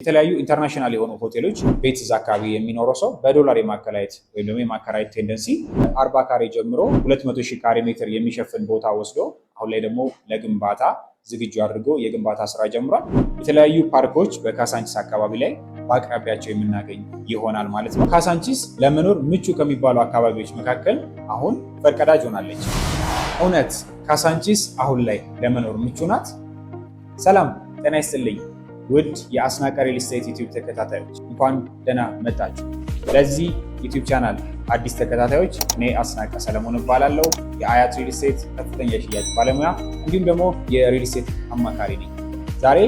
የተለያዩ international የሆኑ ሆቴሎች ቤት እዛ አካባቢ የሚኖረው ሰው በዶላር የማከራየት ወይም ደግሞ የማከራየት tendency 40 ካሬ ጀምሮ 200 ሺህ ካሬ ሜትር የሚሸፍን ቦታ ወስዶ አሁን ላይ ደግሞ ለግንባታ ዝግጁ አድርጎ የግንባታ ስራ ጀምሯል። የተለያዩ ፓርኮች በካሳንቺስ አካባቢ ላይ በአቅራቢያቸው የምናገኝ ይሆናል ማለት ነው። ካሳንቺስ ለመኖር ምቹ ከሚባሉ አካባቢዎች መካከል አሁን ፈርቀዳጅ ሆናለች። እውነት ካሳንቺስ አሁን ላይ ለመኖር ምቹ ናት? ሰላም ጤና ይስጥልኝ ውድ የአስናቀ ሪል ስቴት ዩቲዩብ ተከታታዮች፣ እንኳን ደህና መጣችሁ። ለዚህ ዩቲዩብ ቻናል አዲስ ተከታታዮች፣ እኔ አስናቀ ሰለሞን እባላለሁ። የአያት ሪል ስቴት ከፍተኛ የሽያጭ ባለሙያ እንዲሁም ደግሞ የሪል ስቴት አማካሪ ነኝ። ዛሬ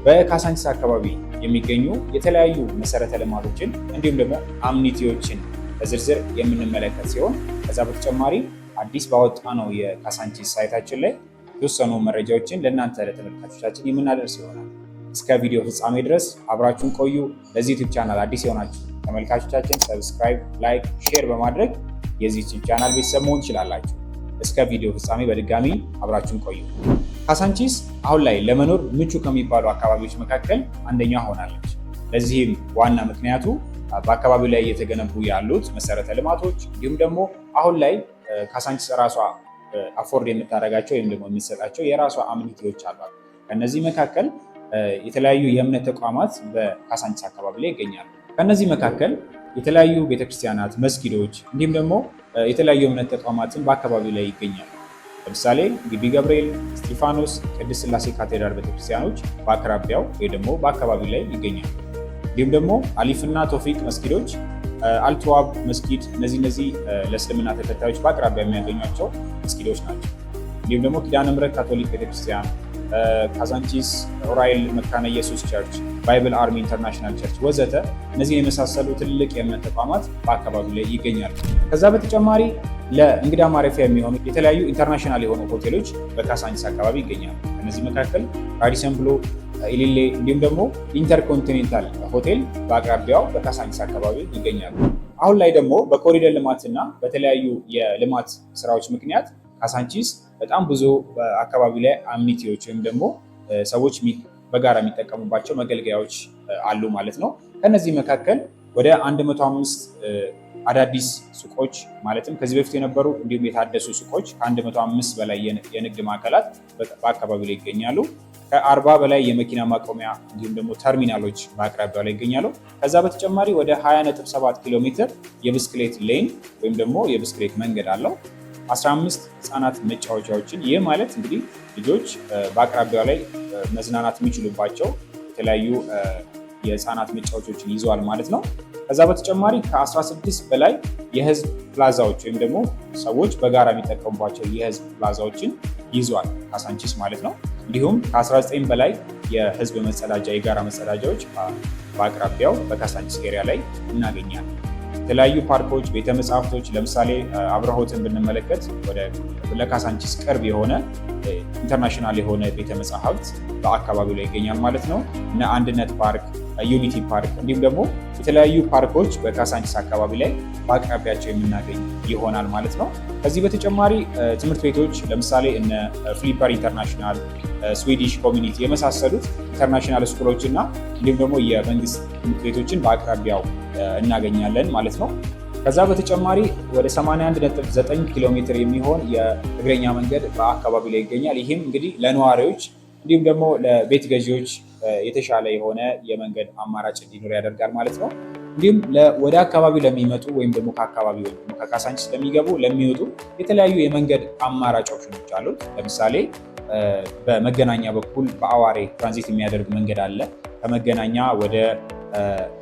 በካሳንቺስ አካባቢ የሚገኙ የተለያዩ መሰረተ ልማቶችን እንዲሁም ደግሞ amenity ዎችን በዝርዝር የምንመለከት ሲሆን፣ ከዛ በተጨማሪ አዲስ ባወጣነው የካሳንቺስ site ኣችን ላይ የተወሰኑ መረጃዎችን ለእናንተ ለተመልካቾቻችን የምናደርስ ይሆናል። እስከ ቪዲዮ ፍጻሜ ድረስ አብራችሁን ቆዩ። ለዚህ ዩቲዩብ ቻናል አዲስ የሆናችሁ ተመልካቾቻችን subscribe፣ like፣ share በማድረግ የዚህ ዩቲዩብ ቻናል ቤተሰብ መሆን ትችላላችሁ። እስከ ቪዲዮ ፍጻሜ በድጋሚ አብራችሁን ቆዩ። ካሳንቺስ አሁን ላይ ለመኖር ምቹ ከሚባሉ አካባቢዎች መካከል አንደኛ ሆናለች። ለዚህም ዋና ምክንያቱ በአካባቢው ላይ እየተገነቡ ያሉት መሰረተ ልማቶች እንዲሁም ደግሞ አሁን ላይ ካሳንቺስ ራሷ afford የምታደርጋቸው ወይም ደግሞ የምትሰጣቸው የራሷ amenity ዎች አሏት። ከእነዚህ መካከል የተለያዩ የእምነት ተቋማት በካሳንቺስ አካባቢ ላይ ይገኛሉ። ከእነዚህ መካከል የተለያዩ ቤተክርስቲያናት፣ መስጊዶች እንዲሁም ደግሞ የተለያዩ የእምነት ተቋማትን በአካባቢው ላይ ይገኛሉ። ለምሳሌ ግቢ ገብርኤል፣ እስጢፋኖስ፣ ቅድስት ስላሴ ካቴድራል ቤተክርስቲያኖች በአቅራቢያው ወይ ደግሞ በአካባቢው ላይ ይገኛሉ። እንዲሁም ደግሞ አሊፍና ቶፊቅ መስጊዶች፣ አልተዋብ መስጊድ፣ እነዚህ ለእስልምና ተከታዮች በአቅራቢያ የሚያገኟቸው መስጊዶች ናቸው። እንዲሁም ደግሞ ኪዳነ ምሕረት ካቶሊክ ቤተክርስቲያን፣ ካዛንቺስ ዑራኤል መካነ ኢየሱስ church፣ Bible Army International Church ወዘተ፣ እነዚህን የመሳሰሉ ትልቅ የእምነት ተቋማት በአካባቢው ላይ ይገኛሉ። ከዛ በተጨማሪ ለእንግዳ ማረፊያ የሚሆኑ የተለያዩ international የሆኑ ሆቴሎች በካሳንቺስ አካባቢ ይገኛሉ። ከእነዚህ መካከል ራዲሰን ብሉ፣ ኢሊሌ እንዲሁም ደግሞ ኢንተርኮንቲኔንታል ሆቴል በአቅራቢያው በካሳንቺስ አካባቢ ይገኛሉ። አሁን ላይ ደግሞ በኮሪደር ልማትና በተለያዩ የልማት ስራዎች ምክንያት ካሳንቺስ በጣም ብዙ አካባቢ ላይ amenity ዎች ወይም ደግሞ ሰዎች በጋራ የሚጠቀሙባቸው መገልገያዎች አሉ ማለት ነው። ከነዚህ መካከል ወደ 105 አዳዲስ ሱቆች፣ ማለትም ከዚህ በፊት የነበሩ እንዲሁም የታደሱ ሱቆች፣ ከ105 በላይ የንግድ ማዕከላት በአካባቢው ላይ ይገኛሉ። ከ40 በላይ የመኪና ማቆሚያ እንዲሁም ደግሞ ተርሚናሎች በአቅራቢያው ላይ ይገኛሉ። ከዛ በተጨማሪ ወደ 20.7 ኪሎ ሜትር የብስክሌት lane ወይም ደግሞ የብስክሌት መንገድ አለው። 15 ህፃናት መጫወቻዎችን፣ ይህ ማለት እንግዲህ ልጆች በአቅራቢያው ላይ መዝናናት የሚችሉባቸው የተለያዩ የህፃናት መጫወቻዎችን ይዘዋል ማለት ነው። ከዛ በተጨማሪ ከ16 በላይ የህዝብ ፕላዛዎች ወይም ደግሞ ሰዎች በጋራ የሚጠቀሙባቸው የህዝብ ፕላዛዎችን ይዟል ካሳንቺስ ማለት ነው። እንዲሁም ከ19 በላይ የህዝብ መጸዳጃ፣ የጋራ መጸዳጃዎች በአቅራቢያው በካሳንቺስ area ላይ እናገኛለን። የተለያዩ ፓርኮች፣ ቤተ መጽሐፍቶች፣ ለምሳሌ አብርሆትን ብንመለከት ለካሳንቺስ ቅርብ የሆነ international የሆነ ቤተ መጽሐፍት በአካባቢው ላይ ይገኛል ማለት ነው። እነ አንድነት ፓርክ፣ ዩኒቲ ፓርክ እንዲሁም ደግሞ የተለያዩ ፓርኮች በካሳንቺስ አካባቢ ላይ በአቅራቢያቸው የምናገኝ ይሆናል ማለት ነው። ከዚህ በተጨማሪ ትምህርት ቤቶች፣ ለምሳሌ እነ ፍሊፐር ኢንተርናሽናል፣ ስዊዲሽ ኮሚኒቲ የመሳሰሉት international school ኦች እና እንዲሁም ደግሞ የመንግስት ትምህርት ቤቶችን በአቅራቢያው እናገኛለን ማለት ነው። ከዛ በተጨማሪ ወደ 81.9 ኪሎ ሜትር የሚሆን የእግረኛ መንገድ በአካባቢው ላይ ይገኛል። ይህም እንግዲህ ለነዋሪዎች እንዲሁም ደግሞ ለቤት ገዢዎች የተሻለ የሆነ የመንገድ አማራጭ እንዲኖር ያደርጋል ማለት ነው። እንዲሁም ወደ አካባቢው ለሚመጡ ወይም ደግሞ ከአካባቢ ወይም ደግሞ ከካሳንቺስ ለሚገቡ፣ ለሚወጡ የተለያዩ የመንገድ አማራጭ ኦፕሽኖች አሉት። ለምሳሌ በመገናኛ በኩል በአዋሬ ትራንዚት የሚያደርግ መንገድ አለ። ከመገናኛ ወደ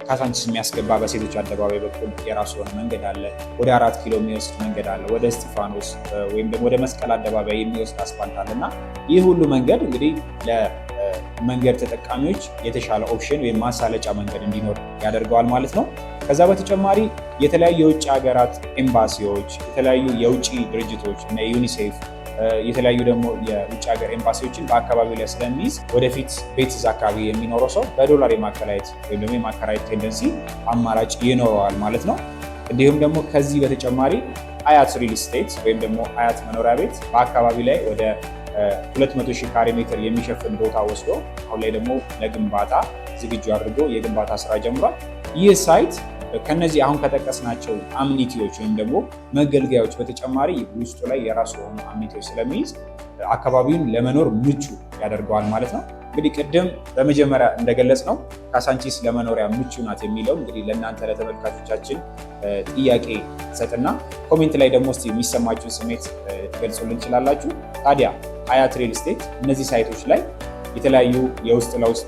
ካሳንቺስ የሚያስገባ በሴቶች አደባባይ በኩል የራሱ የሆነ መንገድ አለ። ወደ 4 ኪሎ የሚወስድ መንገድ አለ። ወደ እስጢፋኖስ ወይም ደግሞ ወደ መስቀል አደባባይ የሚወስድ አስፋልት አለ። እና ይህ ሁሉ መንገድ እንግዲህ ለመንገድ ተጠቃሚዎች የተሻለ option ወይም ማሳለጫ መንገድ እንዲኖር ያደርገዋል ማለት ነው። ከዛ በተጨማሪ የተለያዩ የውጭ ሀገራት ኤምባሲዎች፣ የተለያዩ የውጭ ድርጅቶች እና ዩኒሴፍ፣ የተለያዩ ደግሞ የውጭ ሀገር ኤምባሲዎችን በአካባቢው ላይ ስለሚይዝ ወደፊት ቤት እዛ አካባቢ የሚኖረው ሰው በዶላር የማከራየት ወይም ደግሞ የማከራየት tendency አማራጭ ይኖረዋል ማለት ነው። እንዲሁም ደግሞ ከዚህ በተጨማሪ አያት ሪል ስቴት ወይም ደግሞ አያት መኖሪያ ቤት በአካባቢ ላይ ወደ 200 ሺህ ካሬ ሜትር የሚሸፍን ቦታ ወስዶ አሁን ላይ ደግሞ ለግንባታ ዝግጁ አድርጎ የግንባታ ስራ ጀምሯል። ይህ site ከነዚህ አሁን ከጠቀስናቸው amenity ዎች ወይም ደግሞ መገልገያዎች በተጨማሪ ውስጡ ላይ የራሱ የሆኑ amenity ዎች ስለሚይዝ አካባቢውን ለመኖር ምቹ ያደርገዋል ማለት ነው። እንግዲህ ቅድም በመጀመሪያ እንደገለጽነው ካሳንቺስ ለመኖሪያ ምቹ ናት የሚለው እንግዲህ ለእናንተ ለተመልካቾቻችን ጥያቄ ሰጥና comment ላይ ደግሞ እስቲ የሚሰማችሁን ስሜት ትገልጹልን ትችላላችሁ። ታዲያ አያት ሪል ስቴት እነዚህ site ኦች ላይ የተለያዩ የውስጥ ለውስጥ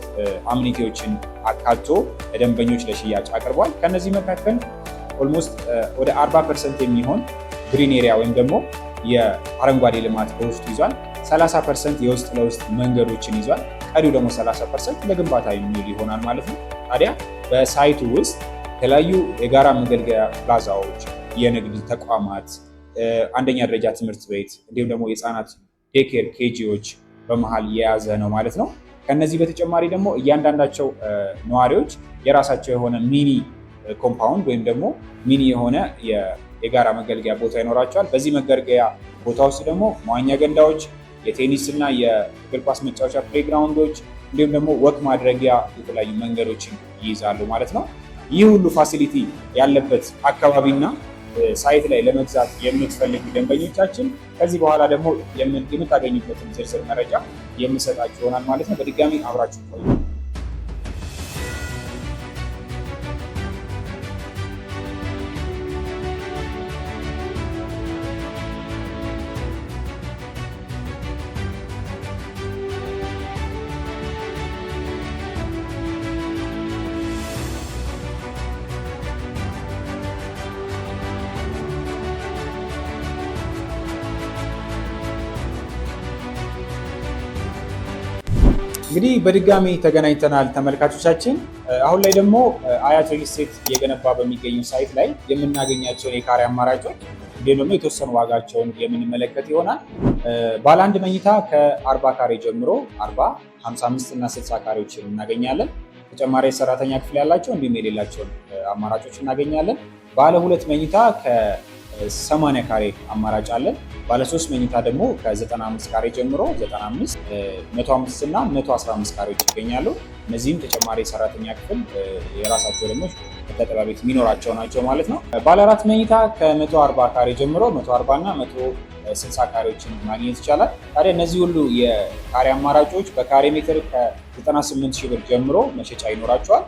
amenity ዎችን አካቶ ለደንበኞች ለሽያጭ አቅርቧል። ከነዚህ መካከል almost ወደ 40% የሚሆን green area ወይም ደግሞ የአረንጓዴ ልማት በውስጡ ይዟል። 30% የውስጥ ለውስጥ መንገዶችን ይዟል። ቀሪው ደግሞ 30% ለግንባታ የሚውል ይሆናል ማለት ነው። ታዲያ በ site ኡ ውስጥ የተለያዩ የጋራ መገልገያ ፕላዛዎች፣ የንግድ ተቋማት፣ አንደኛ ደረጃ ትምህርት ቤት እንዲሁም ደግሞ የህፃናት daycare KG ዎች በመሀል የያዘ ነው ማለት ነው። ከነዚህ በተጨማሪ ደግሞ እያንዳንዳቸው ነዋሪዎች የራሳቸው የሆነ mini compound ወይም ደግሞ mini የሆነ የጋራ መገልገያ ቦታ ይኖራቸዋል። በዚህ መገልገያ ቦታ ውስጥ ደግሞ መዋኛ ገንዳዎች፣ የቴኒስ እና የእግር ኳስ መጫወቻ playground ኦች እንዲሁም ደግሞ walk ማድረጊያ የተለያዩ መንገዶችን ይይዛሉ ማለት ነው። ይህ ሁሉ facility ያለበት አካባቢና site ላይ ለመግዛት የምትፈልጉ ደንበኞቻችን ከዚህ በኋላ ደግሞ የምታገኙበትን ዝርዝር መረጃ የምሰጣችሁ ይሆናል ማለት ነው። በድጋሚ አብራችሁ ቆዩ። እንግዲህ በድጋሚ ተገናኝተናል ተመልካቾቻችን። አሁን ላይ ደግሞ አያት ሪል ስቴት እየገነባ በሚገኙ site ላይ የምናገኛቸውን የካሬ አማራጮች እንዲሁም ደግሞ የተወሰኑ ዋጋቸውን የምንመለከት ይሆናል። ባለ አንድ መኝታ ከ40 ካሬ ጀምሮ 40፣ 55 እና 60 ካሬዎችን እናገኛለን። ተጨማሪ የሰራተኛ ክፍል ያላቸው እንዲሁም የሌላቸውን አማራጮች እናገኛለን። ባለ ሁለት መኝታ ከ80 ካሬ አማራጭ አለን። ባለ ሶስት መኝታ ደግሞ ከ95 ካሬ ጀምሮ 95፣ 105 እና 115 ካሬዎች ይገኛሉ። እነዚህም ተጨማሪ የሰራተኛ ክፍል የራሳቸው ደግሞ መታጠቢያ ቤት የሚኖራቸው ናቸው ማለት ነው። ባለ አራት መኝታ ከ140 ካሬ ጀምሮ 140 እና 160 ካሬዎችን ማግኘት ይቻላል። ታዲያ እነዚህ ሁሉ የካሬ አማራጮች በካሬ ሜትር ከ98 ሺህ ብር ጀምሮ መሸጫ ይኖራቸዋል።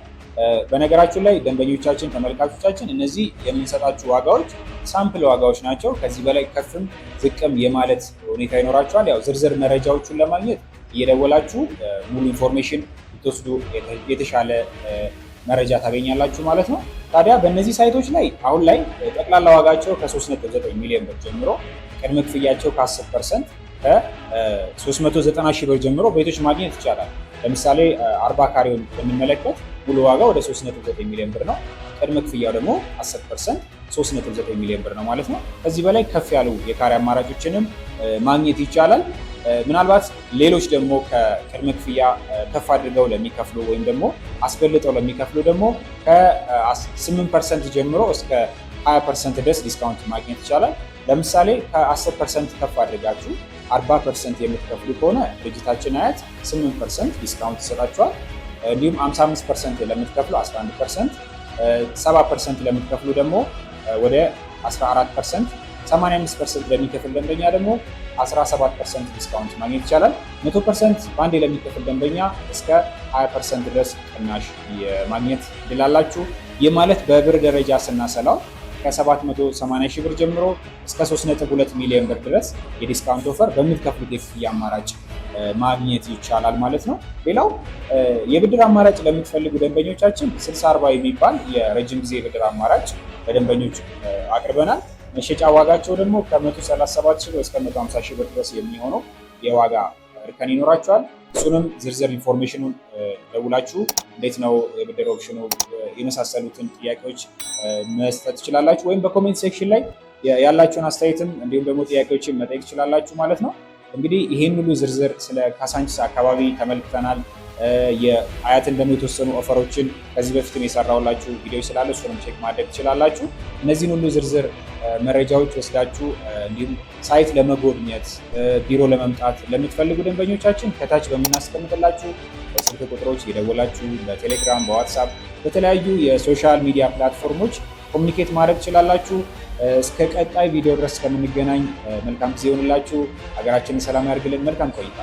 በነገራችን ላይ ደንበኞቻችን፣ ተመልካቾቻችን እነዚህ የምንሰጣችሁ ዋጋዎች sample ዋጋዎች ናቸው። ከዚህ በላይ ከፍም ዝቅም የማለት ሁኔታ ይኖራቸዋል። ያው ዝርዝር መረጃዎቹን ለማግኘት እየደወላችሁ ሙሉ information ብትወስዱ የተሻለ መረጃ ታገኛላችሁ ማለት ነው። ታዲያ በእነዚህ site ኦች ላይ አሁን ላይ ጠቅላላ ዋጋቸው ከ3.9 ሚሊዮን ብር ጀምሮ ቅድመ ክፍያቸው ከ10% ከ390 ሺህ ብር ጀምሮ ቤቶች ማግኘት ይቻላል። ለምሳሌ 40 ካሬውን ብንመለከት ሙሉ ዋጋ ወደ 3.9 ሚሊዮን ብር ነው። ቅድመ ክፍያው ደግሞ 10% 3.9 ሚሊዮን ብር ነው ማለት ነው። ከዚህ በላይ ከፍ ያሉ የካሬ አማራጮችንም ማግኘት ይቻላል። ምናልባት ሌሎች ደግሞ ከቅድመ ክፍያ ከፍ አድርገው ለሚከፍሉ ወይም ደግሞ አስበልጠው ለሚከፍሉ ደግሞ ከ8% ጀምሮ እስከ 20% ድረስ discount ማግኘት ይቻላል። ለምሳሌ ከ10% ከፍ አድርጋችሁ 40% የምትከፍሉ ከሆነ ድርጅታችን አያት 8% discount ይሰጣችኋል። እንዲሁም 55% ለምትከፍሉ 11%፣ 70% ለምትከፍሉ ደግሞ ወደ 14%፣ 85% ለሚከፍል ደንበኛ ደግሞ 17% discount ማግኘት ይቻላል። 100% በአንዴ ለሚከፍል ደንበኛ እስከ 20% ድረስ ቅናሽ የማግኘት እድል አላችሁ። ይህ ማለት በብር ደረጃ ስናሰላው ከ780 ሺህ ብር ጀምሮ እስከ 3.2 ሚሊዮን ብር ድረስ የ discount offer በምትከፍሉት የክፍያ አማራጭ ማግኘት ይቻላል ማለት ነው። ሌላው የብድር አማራጭ ለምትፈልጉ ደንበኞቻችን 60/40 የሚባል የረጅም ጊዜ የብድር አማራጭ ለደንበኞች አቅርበናል። መሸጫ ዋጋቸው ደግሞ ከ137 ሺህ ብር እስከ 150 ሺህ ብር ድረስ የሚሆነው የዋጋ እርከን ይኖራቸዋል። እሱንም ዝርዝር information ኑን ደውላችሁ እንዴት ነው የብድር option ኑ የመሳሰሉትን ጥያቄዎች መስጠት ትችላላችሁ። ወይም በ comment section ላይ ያላችሁን አስተያየትም እንዲሁም ደግሞ ጥያቄዎችን መጠየቅ ትችላላችሁ ማለት ነው። እንግዲህ ይህን ሁሉ ዝርዝር ስለ ካሳንቺስ አካባቢ ተመልክተናል። የአያትን ደግሞ የተወሰኑ offer ኦችን ከዚህ በፊትም የሰራሁላችሁ ቪዲዮ ስላለ እሱንም check ማድረግ ትችላላችሁ። እነዚህን ሁሉ ዝርዝር መረጃዎች ወስዳችሁ እንዲሁም site ለመጎብኘት፣ ቢሮ ለመምጣት ለምትፈልጉ ደንበኞቻችን ከታች በምናስቀምጥላችሁ ስልክ ቁጥሮች የደወላችሁ በቴሌግራም፣ በዋትሳፕ፣ በተለያዩ የ social media platform ኦች communicate ማድረግ ትችላላችሁ። እስከ ቀጣይ ቪዲዮ ድረስ እስከምንገናኝ መልካም ጊዜ ይሆንላችሁ። ሀገራችንን ሰላም ያድርግልን። መልካም ቆይታ።